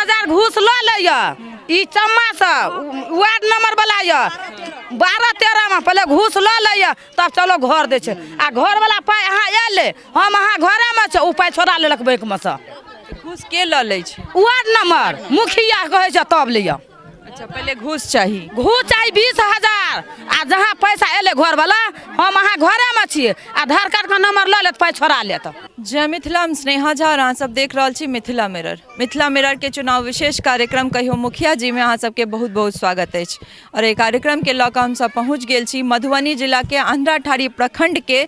20,000 घूस लऽ लैया ई चम्मा से वार्ड नंबर वाला यऽ 12-13 मे पहिले घूस लऽ लैया, तब चलो घर दै छै। आ घर वाला पाइ अहाँ आयल, हम अहाँ घरेमे छै, ओ पाइ छोड़ा लेलक बैंक मे से। घूस के लऽ लै छै? वार्ड नंबर मुखिया कहै छै तब लिअ। अच्छा, पहिले घूस चाही? घूस चाही 20,000। आ जहाँ पैसा एलै घरवाला, हम अहाँ घरेमे छियै, आधार कार्डके नंबर लऽ लेत, पाइ छोड़ा लेत। जय मिथिला, हम स्नेहा झा और अहाँ सब देख रहल छी मिथिला मिरर। मिथिला मिरर के चुनाव विशेष कार्यक्रम कहियो मुखिया जी में अहाँ सबके बहुत बहुत स्वागत अछि। और एहि कार्यक्रम के लऽ कऽ हम सब पहुँच गेल छी मधुबनी जिला के अंधराठाढ़ी प्रखंड के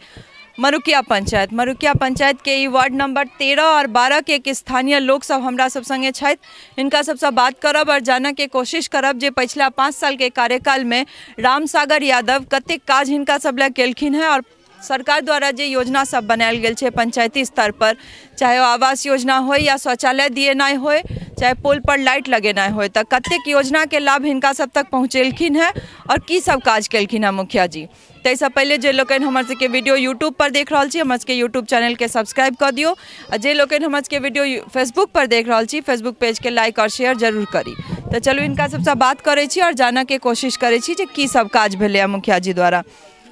मरुकिया पंचायत। मरुकिया पंचायत के ई वार्ड नंबर 13 और 12 के एक स्थानीय लोक सब हमरा सब संगे छथि। हिनका सबसँ बात करब और जानऽ के कोशिश करब जे पछिला 5 साल के कार्यकाल में रामसागर यादव कतेक काज हिनका सब लए केलखिन हेँ और सरकार द्वारा जे योजना सब बनायल गेल छै पंचायती स्तर पर, चाहे ओ आवास योजना होय या शौचालय दिएनाइ होय, चाहे पोल पर लाइट लगेनाइ होय, तऽ कतेक योजनाके लाभ हिनका सब तक पहुँचेलखिन हेँ और की सब काज केलखिन हेँ मुखिया जी। ताहिसँ पहिले जे लोकनि हमर सबके वीडियो यूट्यूब पर देख रहल छी, हमर सबके यूट्यूब चैनलके सब्सक्राइब कऽ दियौ आ जे लोकनि हमर सबके वीडियो फेसबुक पर देख रहल छी, फेसबुक पेजके लाइक आओर शेयर जरूर करी। तऽ चलू हिनका सबसँ बात करै छी आओर जानऽके कोशिश करै छी जे की सब काज भेलैए मुखिया जी द्वारा।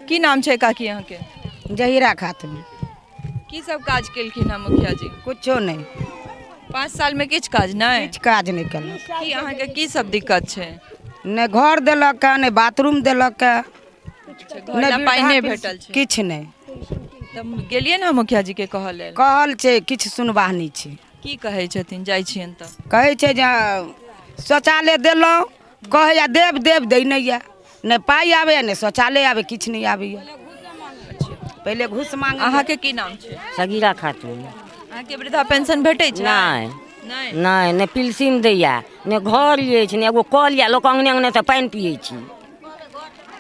की नाम छै काकी अहाँके? जहीरा खातून। की सब काज केलखिन हँ मुखिया जी? कुछो नहि। 5 साल में किछु काज नहि? किछु काज नहि केलक। की अहाँके की सब दिक्कत छै? नहि घर देलक है, नहि बाथरूम देलक है, नहि पानि नहि भेटल छै, किछु नहि। तऽ गेलियै ने मुखिया जी के कहऽ लेल? कहल छै, किछु सुनवाह नहि छै। की कहै छथिन जाइ छियनि तऽ? कहै छै जे शौचालय देलहुँ, कहैया देब देब, दै नहि यऽ। नहि पाइ आबैया, नहि शौचालय आबै, किछु नहि आबैया। पहिले घूस मांगे। अहाँके की नाम छै? सगीरा खातून। अहाँके वृद्धा पेंशन भेटै छै? नहि नहि, नहि पिलसिम दैया, नहि घर अछि, नहि एगो कल यऽ। लोक अङ्गने अङ्गने पानि पियै छी।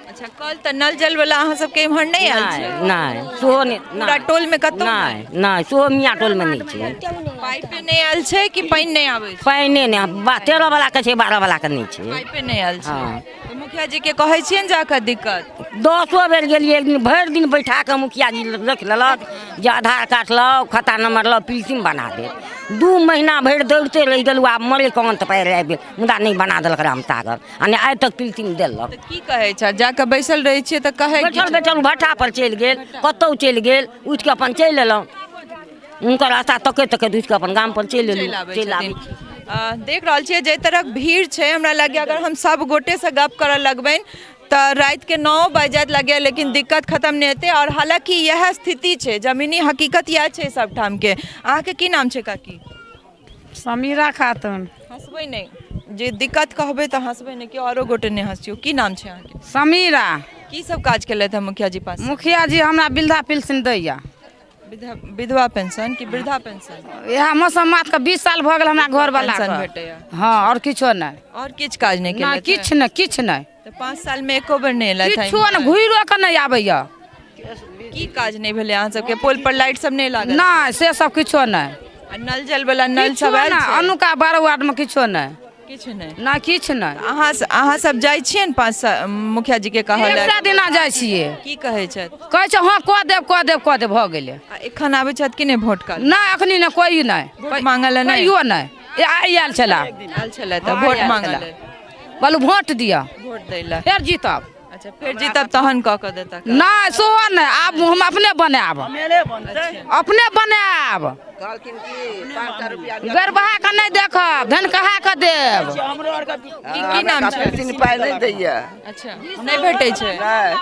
अच्छा, कल तऽ नल जल वाला अहाँ सबके इम्हर नहि आयल छै? नहि, सेहो नहि। पूरा टोल में कतौ नहि? नहि, सेहो मियाँ टोल में नहि छै। पाइपे नहि आयल छै कि पानि नहि आबै छै? पानिए नहि। 13 वाला के छै, 12 वाला के नहि छै। पाइपे नहि आयल छै। हँ। तऽ मुखिया जी के कहै छियनि जाकऽ दिक्कत? 10 बेर गेलियै। एक दिन भरि दिन बैठा कऽ मुखिया जी रखि लेलक जे आधार कार्ड लाउ, खाता नंबर लाउ, पिलसिम बना देब। 2 महीना भरि दौड़ते रहि गेलहुँ, आब मरे कान्त पारि आबि गेल, मुदा नहि बना देलक रामसागर आ नहि आइ तक पिलसिम देलक। तऽ की कहै छै? जाकऽ बैसल रहै छियै तऽ कहै की बैठल छै? बैठल भट्ठा पर चलि गेल, कतहु चलि गेल, उठि कऽ अपन चलि एलहुँ। हुनकर रास्ता तकैत तकैत उठि कऽ अपन गाम पर चलि चलि एलहुँ। आबै चलि आबै छथिन। देख रहल छियै जाहि तरहक भीड़ छै, हमरा लगैए अगर हम सब गोटेसँ गप करऽ लगबनि तऽ रातिके 9 बाजि जायत लगैए, लेकिन दिक्कत खतम नहि हेतै। आओर हालाँकि इएह स्थिति छै, जमीनी हकीकत इएह छै सबठामके। अहाँके की नाम छै काकी? समीरा खातून। हँसबै नहि, जे दिक्कत कहबै तऽ हँसबै नहि, केओ आरो गोटे नहि हँसियौ। की नाम छै अहाँके? समीरा। की सब काज केलथि हँ मुखिया जी पास? मुखिया जी हमरा वृद्धा पेंशन दैया। विधवा पेंशन कि वृद्धा पेंशन? इएह मौसम मात के 20 साल भऽ गेल हमरा घर वाला पेंशन भेटैया। हँ, आओर किछो नहि। आओर किछु काज नहि नहि केलथि? किछु नहि, किछु नहि। तऽ 5 साल मे एको बेर नहि एलथि? किछो नहि, घुरियो कऽ नहि आबैया। की काज नहि भेलै अहाँ सबके? पोल पर लाइट सब नहि लागल? नहि, से सब किछो नहि। आ नल जल वाला नल किछो सब आयल नहि छै? अनुका 12 वार्ड मे किछो नहि। किछु नहि? नहि, किछु नहि। अहाँ सब जाइ छियै ने 5 साल मुखिया जी के कहऽ एक लए? सए दिना जाइ छियै। की कहै छथि? कहै छै हँ कऽ देब, कऽ देब, कऽ देब, भऽ गेलै। आ एखन आबै छथि कि नहि भोट काल? नहि, अखनी नहि, कोई नहि। भोट मांगऽ लए नहि? कहियो नहि। ए, आइ आयल छला। आयल छलै तऽ हँ, भोट आयल मांगऽ छला। लेल? कहलहुँ भोट दिअ। भोट दै लए। फेर जीतब। अच्छा, फेर जीतब तहन कऽ कऽ देता काज। नहि, सेहो नहि। आब हम अपने बनायब, अपने बनायब। गरबहा के नहि देखब, धनकहा के देब। की की नाम छै? पेंशन पाइ नहि दैया। अच्छा, नहि भेटै छै? नहि।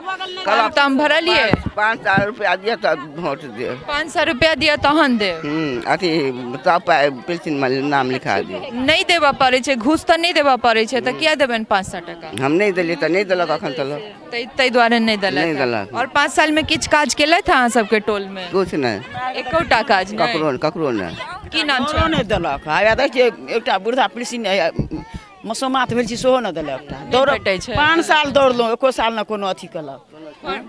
फॉर्म तऽ हम भरलियै। 500 रुपया दिअ तऽ भोट देब। 500 रुपया दिअ तहन देब? अथी तब पाइ पेंशन मे नाम लिखा दियौ। नहि देबऽ पड़ै छै घूस तऽ नहि देबऽ पड़ै छै, तऽ किया देबनि 500 टका? हम नहि देलियै तऽ नहि देलक अखन तलक। ताहि दुआरे नहि देलक। नहि देलक। आओर 5 साल मे किछु काज केलथि अहाँ सबके टोल मे? किछु नहि। एकोटा काज नहि? ककरो ककरो नहि। की नाम छै? ककरो नहि देलक। हया देखै छियै एकटा वृद्धा पेंशन मसोमात भेल छी, सेहो नहि देलक। एकटा दौड़ भेटै छै। 5 साल दौड़लहुँ, एको साल ने कोनो अथी केलक।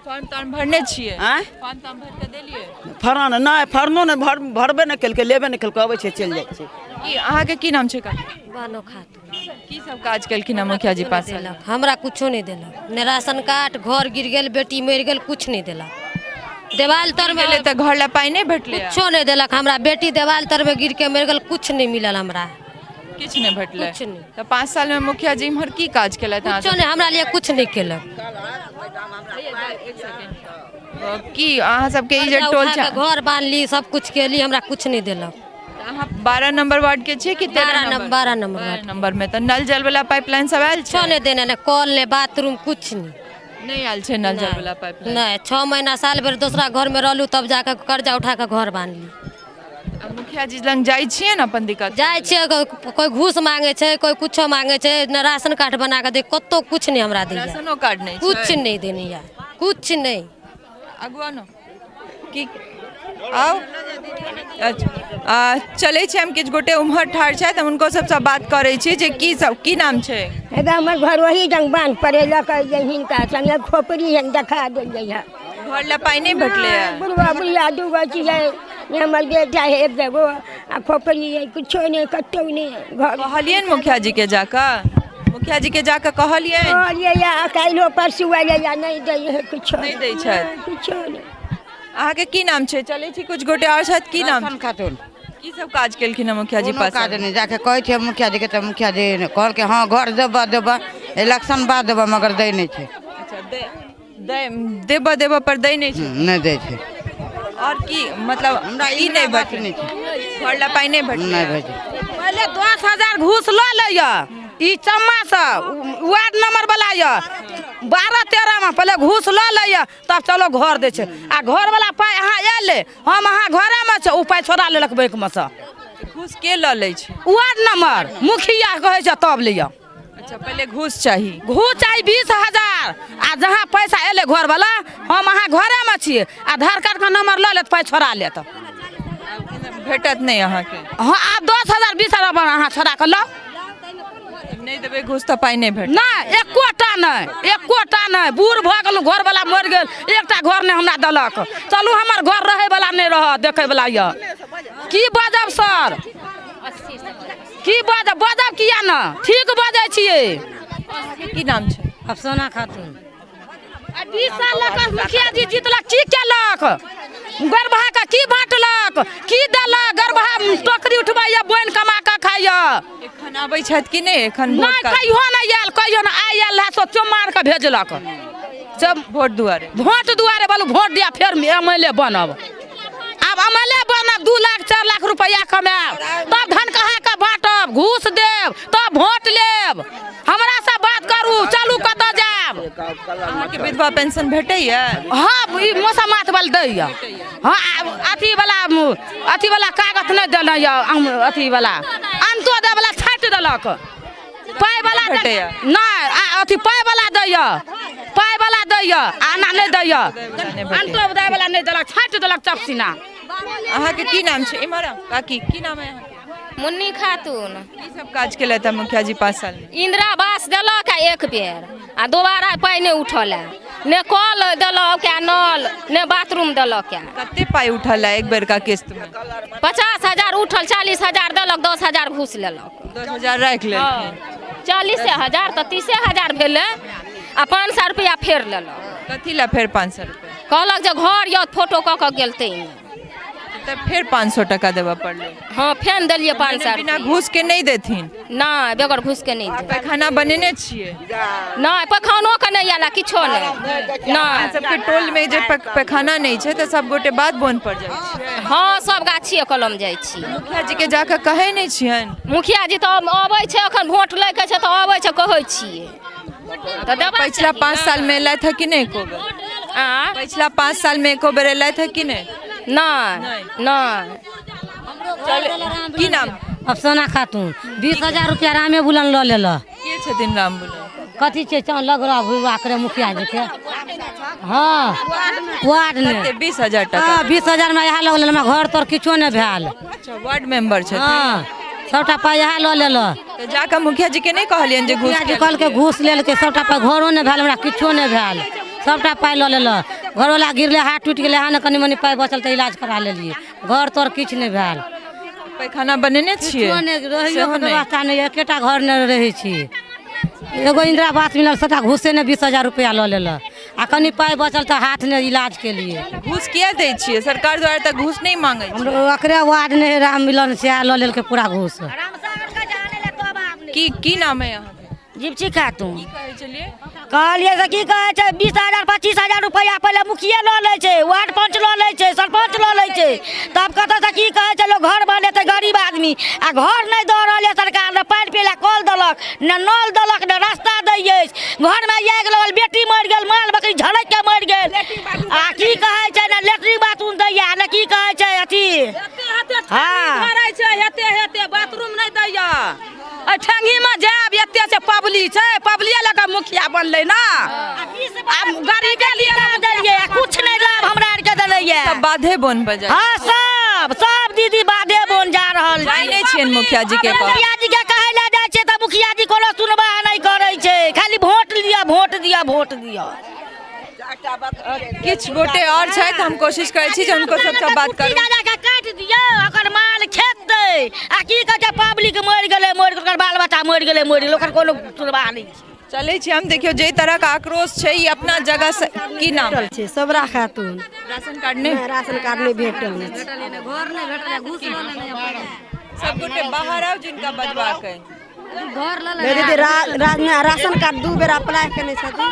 फॉर्म तार्म भरने छियै? आँय? फॉर्म तार्म भरि कऽ देलियै? फड़न नहि, फड़नो नहि, भरबे नहि केलकै, लेबे नहि केलकै, अबै छै चलि जाइ छै। की अहाँके की नाम छै काकी? बानो खातून। की सब काज केलखिन हँ मुखिया जी 5 साल? देलक हमरा कुछो नहि देलक, ने राशन कार्ड। घर गिर गेल, बेटी मरि गेल, कुछ नहि देलक। देवाल तर में गेलै तऽ घर लए पाइ नहि भेटलै? कुछो नहि देलक हमरा। बेटी देवाल तर में गिर के मरि गेल, कुछ नहि मिलल हमरा। किछु नहि भेटलै। किछु नहि। तऽ 5 सालमे मुखिया जी इम्हर की काज केलथि अहाँ? कुछो नहि, हमरा लिए कुछ नहि केलक। की अहाँ सबके ई जे टोल उठा छै कऽ घर बान्हली, सब कुछ केली, हमरा कुछ नहि देलक। अहाँ 12 नंबर वार्ड के छियै कि 13 12 नंबर? 12 नंबर। 12 नंबर में तऽ नल जल वाला पाइपलाइन सब आयल कुछो छै? नहि देने, नहि कल, नहि बाथरूम, कुछ नहि। नहि आयल छै नल जल वाला पाइपलाइन? नहि। 6 महीना साल भरि दोसरा घरमे रहलहुँ, तब जाकऽ कर्जा उठा कऽ घर बान्हली। आ मुखिया जी लग जाइ छियै ने अपन दिक्कत? जाइ छियै, कोइ घूस मांगे छै, कोइ कुछो मांगे छै, ने राशन कार्ड बना कऽ दे, कतहु कुछ नहि हमरा दैया। राशनो कार्ड नहि छै? कुछ नहि देने यऽ, कुछ नहि। आगू आउ ने, की आउ। अच्छा, चलै छी हम, किछु गोटे उम्हर ठाढ़ छथि, हम हुनको सबसँ बात करै छी जे की सब की नाम छै? हे हमर घर वही जंग बान्ह पड़े लऽ कऽ जे हिनका संगे खोपड़ी हन देखा देलियै हँ। घर लए पाइ नहि भेटलै हँ? बुढ़वा बुढ़िया दूगो छियै, हमर बेटा है एक एगो आ खोपड़ी है, कुछो नहि, कतहु नहि घर। कहलियनि मुखिया जी के जाकऽ? मुखिया जी के जाकऽ कहलियनि? कहलियै या काल्हिओ परसू एलै या, नहि दै है कुछो। नहि दै छथि? कुछो नहि। अहाँके की नाम छै? चलै छी, कुछ गोटे आओर छथि। की नाम? रोशन खातून। की सब काज केलखिन हँ मुखिया जी? कोनो पास काज नहि। जाके कहै छियै मुखिया जीके तऽ मुखिया जी कहलकै हँ घर देबऽ देबऽ, इलेक्शन बाद देबऽ, मगर दै नहि छै। अच्छा, देबऽ देबऽ पर दै नहि छै? नहि दै छै। आओर की मतलब हमरा की नहि इन्दिरा आवास भेटलै? नहि छै। घर लए पाइ नहि भेटलै? नहि भेटलै। पहिले 10,000 घूस लऽ लैया ई चम्मा सब, वार्ड नंबर वाला यऽ 12 13 मे पहिले घूस लऽ लैया, तब चलो घर दै छै। आ घर वाला पाइ अहाँ आयल, हम अहाँ घरेमे छै, ओ पाइ छोड़ा लेलक बैंक मे सँ। घूस के लऽ लै छै? वार्ड नंबर मुखिया कहै छै तब लिअ। अच्छा, पहिले घूस चाही? घूस चाही 20,000। आ जहाँ पैसा एलै घर वाला, हम अहाँ घरेमे छियै, आधार कार्डके नंबर लऽ लेत, पाइ छोड़ा लेत। भेटत नहि अहाँके? हँ, आब 10,000 20,000 अहाँ छोड़ा कऽ लाउ। नहि देबै घूस तऽ पाइ नहि भेटत? नहि, एकोटा नहि, एकोटा नहि। बूढ़ भऽ गेलहुँ, घरवला मरि गेल, एकटा घर नहि हमरा देलक। चलू, हमर घर रहैवला नहि रहत, देखैवला यऽ। की बाजब सर, की बाजब? बाजब किया ने, ठीक बजै छियै। की नाम छै? अफसाना खातून। 20 साल लऽ कऽ मुखिया जी जीतलक, की केलक? गरबा के की बाँटलक, की देलक? गरबा टोकरी उठबैया, बोनि कमा कऽ खाइया। एखन आबै छथि कि नहि एखन वोट नहि, कहियो नहि आयल, कहियो नहि। आइ आयल रहए, से मार कऽ भेजलक से वोट दुआरे। वोट दुआरे बोलू, वोट दिया फेर एम एल ए बनब। आब एम एल ए बनब, 2 लाख 4 लाख रुपैआ कमायब, तब धन कहा कऽ बाँटब, घूस देब तब वोट लेब। हमरा से बात करू, चलू कतऽ जायब। अहाँके विधवा पेंशन भेटैया? हँ, ई मौसम माथ वाला दैया। हँ, अथी वाला, अथी वाला कागज नहि देने यऽ, अथी वाला अंत्योदय वाला छाटि देलक। पाइ वाला भेटैया? नहि, अथी पाइ वाला दैया, पाइ वाला दैया, आना नहि दैया। अंत्योदय वाला नहि देलक, छाटि देलक चपसीना। अहाँके की नाम छै? इम्हर आउ काकी, की नाम है अहाँके? मुन्नी खातून। की सब काज केलथि हँ मुखिया जी 5 साल में? इंदिरा आवास देलक एक बेर आ दोबारा पाइ नहि उठल है, ने कल देलक आ नल, ने बाथरूम देलक। कते पाइ उठल है एक बेर का किस्त में? 50,000 उठल, 40,000 देलक, 10,000 घूस लेलक। 10,000 राखि लेलखिन? 40,000 तऽ 30,000 भेलै आ 500 रुपैआ फेर लेलक। कथी लए फेर 500 रुपैआ? कहलक जे घर यऽ, फोटो कऽ कऽ गेल ताहिमे। तऽ फेर 500 टका देबऽ पड़लै? हँ, फेन देलियै 500। बिना घूस के नहि देथिन? नहि, बगैर घूस के नहि। पैखाना बनेने छियै? नहि, पैखानो के नहि आयल, किछो नहि। अहाँ सबके टोल में जे पैखाना नहि छै तऽ सब गोटे बात बोन पर जाइ छियै? हँ, सब गाछिए कलम जाइ छियै। मुखिया जी के जाकऽ कहै नहि छियनि? मुखिया जी तऽ अबै छै, अखन वोट लै के छै तऽ अबै छै, कहै छियै तऽ देबा। पछिला 5 साल में एलथि हँ कि नहि एको बेर? पछिला 5 साल में एको बेर एलथि हँ कि नहि? नहि, नहि। की नाम? अफसाना खातून। 20,000 रुपया रामे बुलन लऽ लेलक। के छथिन राम बुलन? कथी छै लगड़ा भुआ करे मुखिया जी के। हाँ, वार्ड में। 20,000 टका? हाँ, 20,000 में इएह लऽ लेलक, हमरा घर तर किछो नहि भेल। अच्छा, वार्ड मेंबर छथिन? हाँ, सबटा पाइ इएह लऽ लेलक। तऽ जाकऽ मुखिया जी के नहि कहलियनि जे घूस? मुखिया जी कहलकै घूस लेलकै, सबटा पाइ, घरो नहि भेल, हमरा किछो नहि भेल, सबटा पाइ लऽ लेलक। घरवला गिरलै, हाथ टूटि गेलै, यहाँ ने कनि मनि पाइ बचल तऽ इलाज करा लेलियै, घर तर किछु नहि भेल। पैखाना बनेने छियै? किछो नहि, रहैयोके व्यवस्था नहि, एकेटा घर नहि रहै छी। एगो इंदिरा आवास मिलल, सबटा घूसे ने 20,000 रुपया लऽ लेलक आ कनि पाइ बचल तऽ हाथ ने इलाज केलियै। घूस किया दै छियै? सरकार द्वारा तऽ घूस नहि मांगै छै। ओकरे वार्ड नहि राम मिलन से लऽ लेलकै पूरा घूस। की की नाम है अहाँके? जीवछी खातून। की कहै छलियै? कहलियै से की कहै छै, 20,000 25,000 रुपैआ पहिले मुखिये लऽ लै छै, वार्ड पंच लऽ लै छै, सरपञ्च लऽ लै छै, तब कतऽसँ की कहै छै लोक घर बनेतै गरीब आदमी। आ घर नहि दऽ रहल यऽ सरकार, ने पानि पी लए कल देलक, ने नल देलक, ने रास्ता दै अछि। घरमे आगि लगल, बेटी मरि गेल, माल बकरी झरकि कऽ मरि गेल। आ की कहै छै, ने लेटरिन बाथरूम दैया, ने की कहै छै अथी। हँ, छै हेते हेते बाथरूम नहि दैया। एहि ठेंगीमे जायब एते छै पब्लिक छै, पब्लिके लऽ कऽ मुखिया बनलै ने। आब गरीबे लिए देलियै, कुछ नहि लाभ हमरा आरके देलैया। सब बाधे बोन पर जाइ? हँ, सब सब दीदी बाधे बोन जा रहल जाइ नहि छियनि मुखिया जी के? मुखिया जी के कहै लए जाइ छियै तऽ मुखिया जी कोनो सुनवाह नहि करै छै, खाली वोट दिअ, वोट दिअ, वोट दिअ। किछु गोटे आओर छथि, हम कोशिश करै छी जे हुनको सबसँ बात करू। के काटि दियौ, ओकर माल खेतै। आ की कहै छै, पब्लिक मरि गेलै, मरि गेलै, ओकर बाल बच्चा मरि गेलै, मरि गेलै, ओकर कोनो सुनवाह नहि छै। चलै छी हम। देखियौ, जे तरहक आक्रोश छै ई अपना जगह से। की नाम? छै सबरा खातून। राशन कार्ड नहि? राशन कार्ड नहि भेटल। सब गोटे बाहर आउ जिनका बजबाक अइ। दीदी, राशन कार्ड 2 बेर अप्लाई केने छथिन।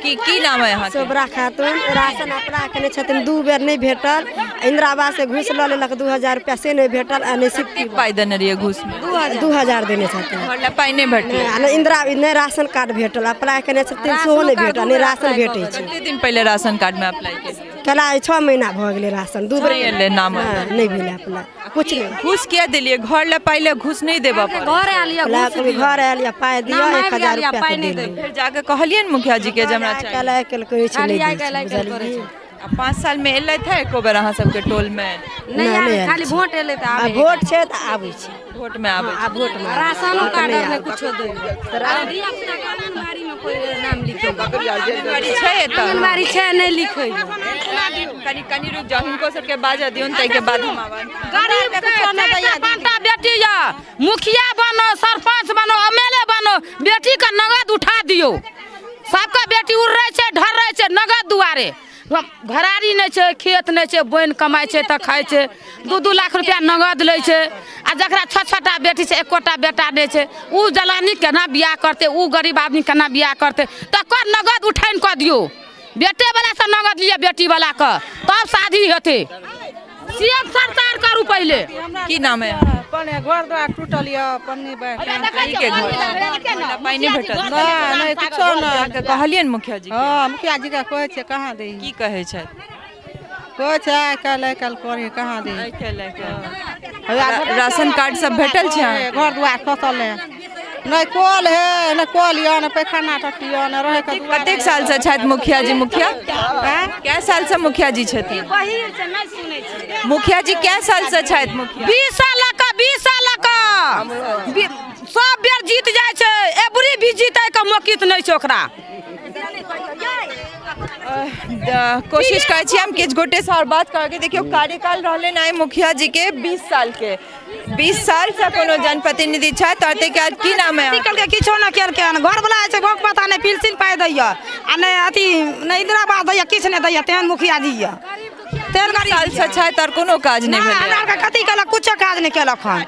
की की नाम है अहाँके? सोबरा खातून। राशन अप्लाई केने छथिन, 2 बेर नहि भेटल। इंदिरा आवास से घूस लऽ लेलक 2000 रुपया, से नहि भेटल। आ नहि सिप्पी। पाइ देने रहियै घूस में? 2000 देने छथिन। घर लए पाइ नहि भेटलै? आ नहि इंदिरा, नहि राशन कार्ड भेटल। अप्लाई केने छथिन, सेहो नहि भेटल, नहि राशन भेटै छै। कते दिन पहिले राशन कार्ड में अप्लाई केलियै? केला 6 महीना भऽ गेलै। राशन 2 बेर नहि एलै नाम? हँ, नहि भेलै अप्लाई, कुछ नहि। घूस किया देलियै? घर लए पाइ लए घूस नहि देबऽ पड़त। घर आयल यऽ, घूस कभी घर आयल या पाइ दिअ, 1000 रुपया तऽ देलियै। फेर जाके कहलियै ने मुखिया जी के जे हमरा चाही? काल्हि आइ काल्हि कहै छै, नहि दै छै, बुझलियै? आ 5 साल मे एलथि है एको बेर अहाँ सबके टोल मे? नहि, नहि आयल। खाली वोट एलै तऽ आ आबै। वोट छै तऽ आबै छै। वोट मे आबै? आ वोट मे। राशनो कार्ड आर नहि कुछो दै। आंगनबाड़ी मे कोई नाम लिखै? आंगनबाड़ी छै एतऽ? आंगनबाड़ी छै, नहि लिखै। कनि कनि रुकि जाउ, हिनको सबके बाजऽ दियौन, ताहिके बाद हम आवाज। गरीब के 5टा बेटी यऽ, मुखिया बनो, सरपंच बनो, एमएलए बनो, बेटी के नगद उठा दियौ। सबके बेटी उड़ै छै, ढर्रै छै नगद दुआरे। घरारी नहि छै, खेत नहि छै, बोनि कमाइ छै तऽ खाइ छै। 2-2 लाख रुपया नगद लै छै। आ जकरा 6-6टा बेटी छै, एकोटा बेटा नहि छै, ओ जलानी केना बियाह करतै? ओ गरीब आदमी केना बियाह करतै? तकर नगद उठानि कऽ दियौ। बेटे वाला से नगद लिअ, बेटी वाला के, तब शादी हेतै। सीएम सरकार करू पहिले। की नाम है? पन्ने घर द्वार टूटल यऽ, पन्नी बैठ के घर पाइ नहि भेटल? नहि, नहि, किछो नहि। जाके कहलियनि मुखिया जी के? हँ, मुखिया जी के कहै छियै, कहाँ दै? की कहै छथि? कहै छै आइ काल्हि, आइ काल्हि करी, कहाँ दै? आइ काल्हि, आइ काल्हि। राशन कार्ड सब भेटल छै अहाँके? घर द्वार खसल है, नहि कल है, नहि कल यऽ, नहि पैखाना टट्टी यऽ, नहि रहै के। कतेक साल से छथि मुखिया जी? मुखिया कै साल से मुखिया जी छथिन? मुखिया जी कै साल से छथि मुखिया? 20 साल के, 20 साल के सब बेर जीत जाइ छै, एबरी भी जीतै के मौकित नहि छै ओकरा। कोशिश करै छी हम किछु गोटे से आओर बात करके। देखियौ, कार्यकाल रहलै ने मुखिया जी के 20 साल के। 20 साल से कोनो जनप्रतिनिधि छथि और ताहिके बाद। की नाम है? केलकै, किछो नहि केलकै हन। घर वाला छै, गप पता नहि पिलसिन पाइ दैया आ नहि अथी, नहि इंदिरा आवास दैया, किछु नहि दैया। तेहन मुखिया जी यऽ, तेहन गरीब। साल से छथि और कोनो काज नहि भेलै? हमरा आरके कथी केलक? कुछो काज नहि केलक हन,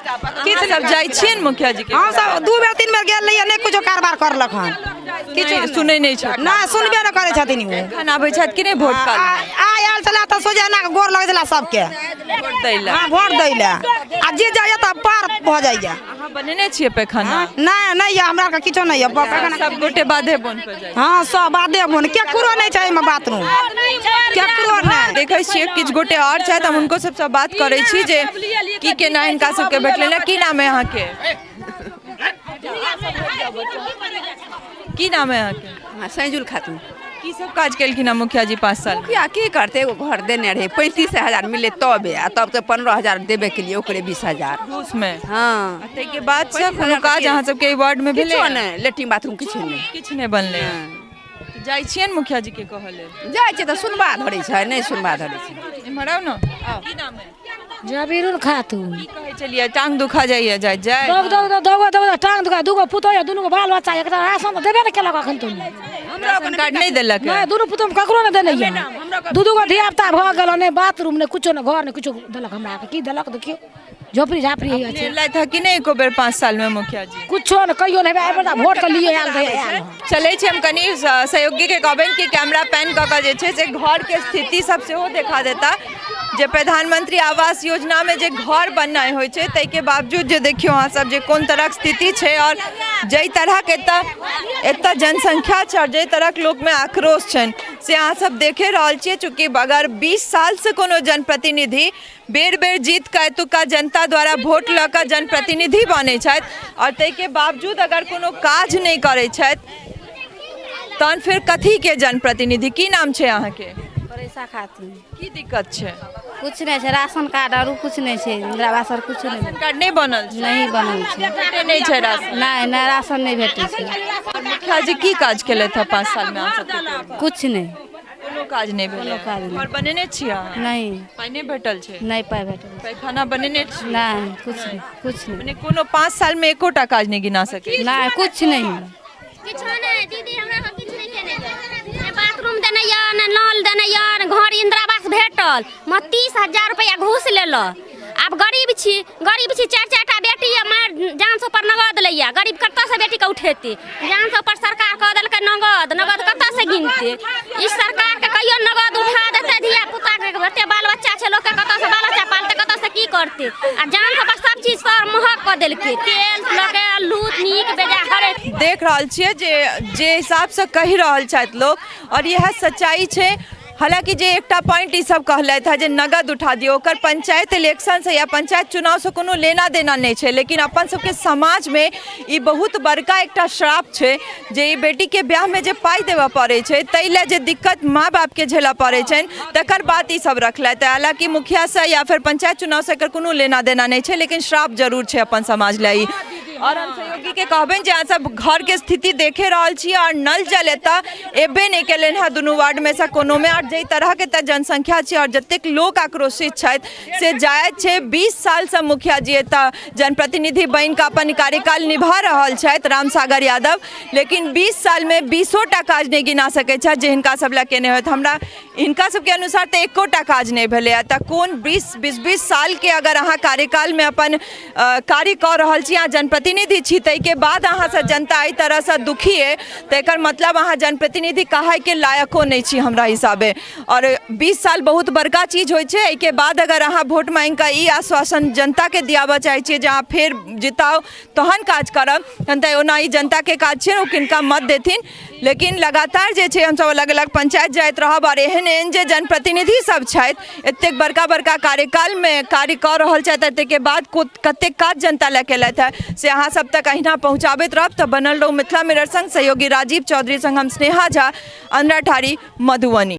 किछु सब जाइ छियै ने मुखिया जी के? हम सब 2 बेर 3 बेर गेल रहियै, नहि कुछो कारबार करलक हन। किछु सुनै नहि छथि? नहि, सुनबे नहि करै छथिन ओ। एखन आबै छथि कि नहि वोट काल? आ आयल छलै तऽ सोझे एना कऽ गोर लगै छलै सबके। वोट दै लए? हँ, वोट दै लए। आ जीत जाइया तऽ पार भऽ जाइया। अहाँ बनेने छियै पैखाना? नहि, नहि यऽ, हमरा आरके किछो नहि यऽ पैखाना। सब गोटे बाधे बोन पर जाइ? हँ, सब बाधे बोन। केकरो नहि छै एहिमे बाथरूम, केकरो नहि। देखै छियै, किछु गोटे आओर छथि, हम हुनको सबसँ बात करै छी जे की केना हिनका सबके भेटलनि हँ। की नाम है अहाँके? की नाम है अहाँके? सैजुल खातून। की सब काज केलखिन हँ मुखिया जी 5 साल? मुखिया की करतै? एगो घर देने रहै, 35,000 मिललै तबे, आ तब तऽ 15,000 देबे के लिए, ओकरे 20,000 घूस मे। हँ। आ ताहिके बाद से कोनो काज अहाँ सबके एहि वार्ड मे भेलै? किछो नहि, लेट्रिन बाथरूम किछु नहि। किछु नहि बनलै? जाइ छियनि मुखिया जी के कहऽ लेल? जाइ छियै तऽ सुनबा धरै छै, नहि सुनबा धरै छै। इम्हर आउ ने। की नाम है? जबीरुल खातून। की कहै छलियै, टांग दुखा जाइए जाइत जाइत? दौग दौग दौग दौग टांग दुखा। दूगो पुतोह यऽ, दुनू बाल बच्चा, एकटा राशन तऽ देबे नहि केलक अखन तो। राशन कार्ड नहि देलक? नहि, दुनू पुतोह ककरो नहि देने यऽ। दू दूगो धिया पुता भऽ गेल, नहि बाथरूम, नहि कुछो, नहि घर, नहि कुछो देलक। हमरा आरके की देलक देखियौ। झोपड़ी झापड़ी होइए अपने छै। एलथि हँ कि नहि एको बेर 5 साल में मुखिया जी? कुछो नहि, कहियो नहि, एहि बेर वोट के लिए आयल रहै, आयल। चलै छी हम कनि सहयोगीके कहबनि कि कैमरा पैन कऽ कऽ जे छै से घरके स्थिति सब सेहो देखा देता जे प्रधानमंत्री आवास योजनामे जे घर बननाइ होइ छै ताहिके बावजूद जे देखियौ अहाँ सब जे कोन तरहक स्थिति छै आओर जाहि तरहक एतऽ जनसंख्या छै आओर जाहि तरहक लोकमे आक्रोश छनि से अहाँ सब देखे रहल छियै। चूँकि अगर 20 सालसँ कोनो जनप्रतिनिधि बेर बेर जीत कऽ एतुका जनता द्वारा वोट लऽ कऽ जनप्रतिनिधि बनै छथि आओर ताहिके बावजूद अगर कोनो काज नहि करै छथि तहन फेर कथीके जनप्रतिनिधि? की नाम छै अहाँके? पैसा खातिर। की दिक्कत छै? कुछ नहि छै, राशन कार्ड आरो कुछ नहि छै, इंदिरा आवास आर कुछ नहि। राशन कार्ड नहि बनल छै? नहीं बनल छै। भेटै नहि छै राशन? नहि नहि, राशन नहि भेटै छै। आओर मुखिया जी की काज केलथि हँ 5 सालमे अहाँ सबके? कुछ नहि। कोनो काज नहि भेलै? कोनो काज नहि। घर बनेने छियै अहाँ? नहि। पाइ नहि भेटल छै? नहि पाइ भेटल। पैखाना बनेने छी? नहि, कुछ नहि, कुछ नहि। मने कोनो 5 सालमे एकोटा काज नहि गिना सकै? नहि, कुछ नहि। किछो नहि दीदी, हमरा सब किछु नहि केने यऽ, ने बाथरूम देने यऽ, ने नल देने यऽ, ने घर। इंदिरा आवास भेटल म 30,000 रुपैआ घूस लेलक। आब गरीब छी, गरीब छी, 4 4टा बेटी यऽ, मारि जानसँ ऊपर नगद लैया। गरीब कतऽसँ बेटीके उठेतै? जानसँ ऊपर सरकार कऽ देलकै नगद, नगद कतऽसँ गिनतै? ई सरकारके कहियो नगद उठा देतै। धिया पुताके एते बाल बच्चा छै, लोकके कतऽसँ बाल बच्चा पालतै, कतऽसँ की करतै? आ जानसँ ऊपर सब चीज सर महग कऽ देलकै, तेल लऽ के अल्लू नीक बेजाय हरेक। देख रहल छियै जे जे हिसाबसँ कहि रहल छथि लोक आओर इएह सच्चाइ छै। हालाँकि जे एकटा पॉइंट ई सब कहलथि हँ जे नगद उठा दियौ, ओकर पंचायत इलेक्शनसँ या पंचायत चुनावसँ कोनो लेना देना नहि छै, लेकिन अपन सबके समाजमे ई बहुत बड़का एकटा श्राप छै जे ई बेटीके ब्याहमे जे पाइ देबऽ पड़ै छै ताहि लए जे दिक्कत माँ बापके झेलऽ पड़ै छनि तकर बात ई सब रखलथि। हालाँकि मुखियासँ या फेर पंचायत चुनावसँ एकर कोनो लेना देना नहि छै, लेकिन श्राप जरूर छै अपन समाज लए ई। आओर हम सहयोगीके कहबनि जे अहाँ सब घरके स्थिति देखे रहल छी आओर नल जल एतऽ एबे नहि केलनि हँ दुनू वार्डमे सँ कोनोमे। आओर जाहि तरहके एतऽ जनसंख्या छै आओर जतेक लोक आक्रोशित छथि से जायज छै। 20 सालसँ मुखिया जी एतऽ जनप्रतिनिधि बनि कऽ अपन कार्यकाल निभा रहल छथि रामसागर यादव, लेकिन 20 सालमे 20टा काज नहि गिना सकै छथि जे हिनका सब लए केने होथि। हमरा हिनका सबके अनुसार तऽ एकोटा काज नहि भेलैए, तऽ कोन 20-20 सालके अगर अहाँ कार्यकालमे अपन कार्य कऽ रहल छी, अहाँ जनप्रतिनिधि छी, ताहिके बाद अहाँसँ जनता एहि तरहसँ दुखी अइ तऽ एकर मतलब अहाँ जनप्रतिनिधि कहाइके लायको नहि छी हमरा हिसाबे। आओर 20 साल बहुत बड़का चीज होइ छै। एहिके बाद अगर अहाँ वोट माँगिकऽ ई आश्वासन जनताके दियाबऽ चाहै छियै जे अहाँ फेर जिताउ तहन काज करब, तहन तऽ ओना ई जनताके काज छियै, ओ किनका मत देथिन। लेकिन लगातार जे छै हमसब अलग अलग पंचायत जाइत रहब आओर एहन एहन जे जनप्रतिनिधि सब छथि एतेक बड़का बड़का कार्यकालमे कार्य कऽ रहल छथि, ताहिके बाद कतेक काज जनता लए केलथि हँ से अहाँ सब तक अहिना पहुँचाबैत रहब। तऽ बनल रहू मिथिला मिरर संग। सहयोगी राजीव चौधरी संग हम स्नेहा झा, अंधराठाढ़ी, मधुबनी।